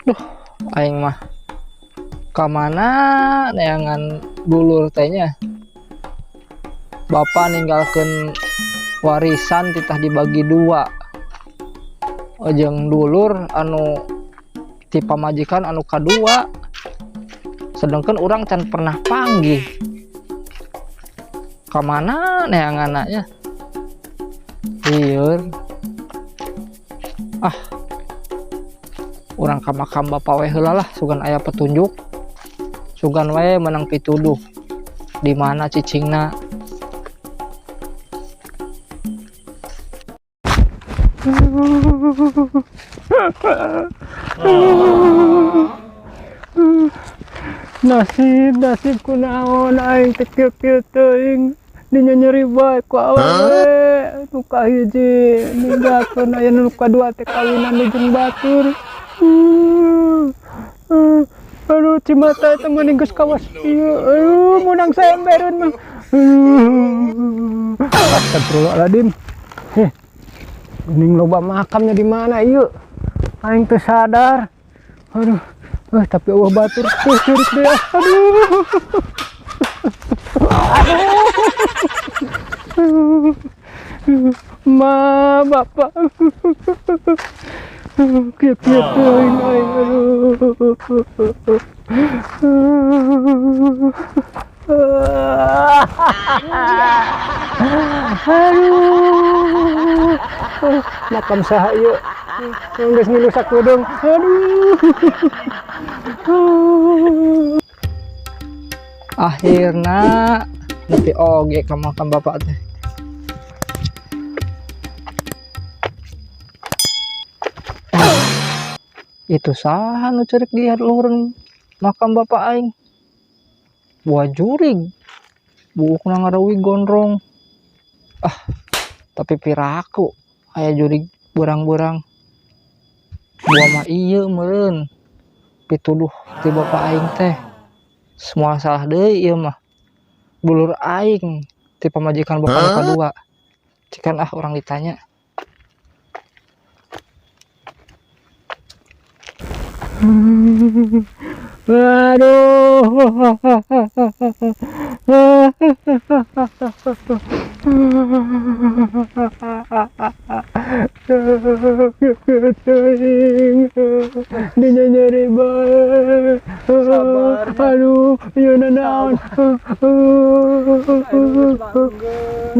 Duh, aing mah ka mana neangan dulur teh nya. Bapak ninggalkeun warisan titah dibagi dua. Jeung dulur anu ti pamajikan anu kadua. Sedangkan urang can pernah panggih. Ka mana neanganna nya? Lieur. Ah. Urang ka makam bapak we heula lah, sugan aya petunjuk. Sugan we menang pituduh. Di mana cicingna? Nasib, nasib kunaon aing teh kieu-kieu teuing dinyeri bae ku awewe nu kahiji ninggalkeun aya nu kadua teh kawinan jeung batur. Aduh, cimata eta mah geus kawas ieu. Aduh, meunang saembereun mah. Astagfirullahaladzim. Heh. Geuning loba makamnya di mana ieu? Aing teu sadar. Aduh. Tapi eueuh batur tuh ceurik deui. Aduh. Aduh. Ma, bapak. Kieu-kieu teuing aing. Aduh. Aduh. Makam saha ieu? Geus ngilu sakudeung. Aduh. Akhirna nepi oge ka makam bapak teh. Itu saha nu ceurik di luhureun makam bapak aing? Buah jurig. Buukna ngarawih gondrong. Ah, tapi piraku aya jurig berang-berang. Buah mah ieu meureun. Pituduh ti bapak aing teh. Semua salah deui ieu mah. Dulur aing ti pamajikan bapak nu kadua. Cikan ah urang ditanya. Aduh. Dinyeri bae. Sabar. Aduh, ieu naon?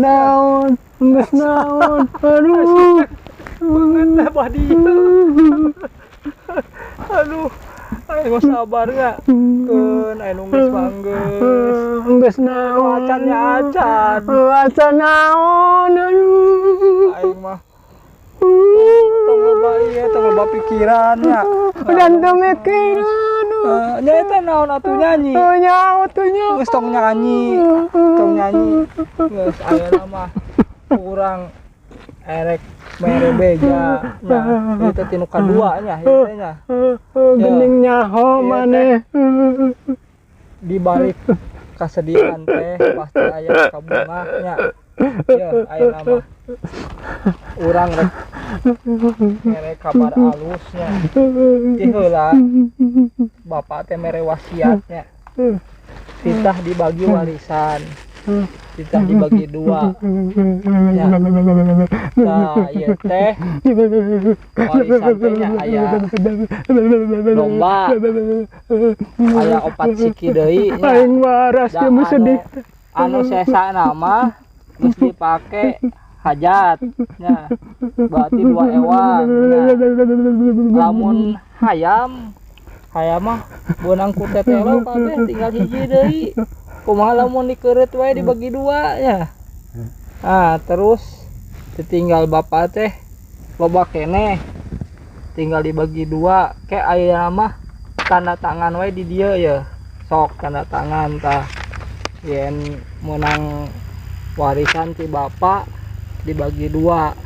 Naon? Geus naon? Aduh. Beungeut bah dieu. Aduh. Ayo sabar nya. Keun aya nu geus mah geus. Geus naon? Acan nya acan. Acan naon? Aduh. Aing mah tong loba ieu, tong loba pikiran nya. Dan teu mikiran. Nya eta naon atuh nyanyi? Nya atuh nya. Geus tong nyanyi. Tong nyanyi. Geus ayeuna mah urang erek mere beja nya. Ieu teh tinu kadua nya, ieu teh nya. Geuning nyaho maneh. Di balik kasedihan teh pasti aya kabungah nya. Yeuh ayeuna mah urang rek mere kabar alus nya. Ti heula bapak teh mere wasiat nya. Titah dibagi warisan. Titah dibagi dua. Ya. Nah, ieu teh warisan teh nya aya domba. Aya opat siki deui nya. Aing waras Da ieu mah sedih. Anu sesana mah geus dipake hajat nya. Berarti 2 ewang nya. Lamun hayam, hayam mah beunang ku tetelo kabeh tinggal hiji deui. Kumaha lamun dikeureut wae dibagi dua ya. Ah, terus ditinggal bapak teh loba keneh. Tinggal dibagi dua. Ke ayeuna mah tanda tangan wae di dieu ya. Sok tanda tangan tah. Yen meunang warisan ti bapak dibagi dua.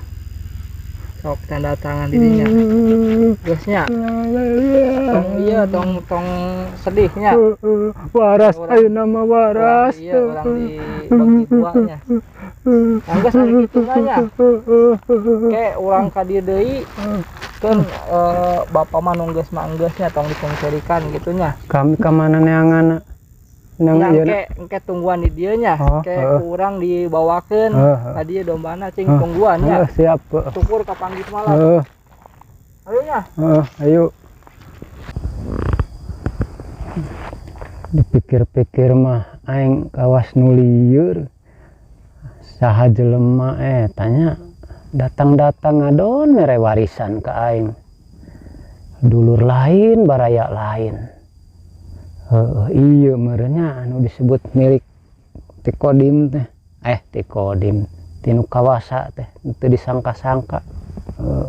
Sok tanda tangan di dinya. Geus nya. Tong ieu tong sedih nya. Waras ayeuna mah waras. Iya, urang dibagi dua nya. Nah, geus ari kitu mah nya. Ke urang ka dieu deui. Kan bapak mah nu geus mah geus nya, tong dipungkirikan gitu nya. Kami ka mana neangan? Nang Ya, ieu. engke engke tungguan di dieu nya. Oh, Engke heeh. ku urang dibawakeun Heeh. ka dieu dombana, cing Heeh. tungguan nya. Heeh, siap. Heeh. Syukur kapanggih malah. Heeh. Ayo nya. Heeh, ayo. Dipikir-pikir mah aing kawas nu lieur. Saha jelema tanya datang-datang ngadon mere warisan ka aing. Dulur lain, baraya lain. Heeh, iya meureunnya anu disebut milik ti Kodim teh. Ti Kodim, ti nu kawasa teh, teu disangka-sangka. Heeh.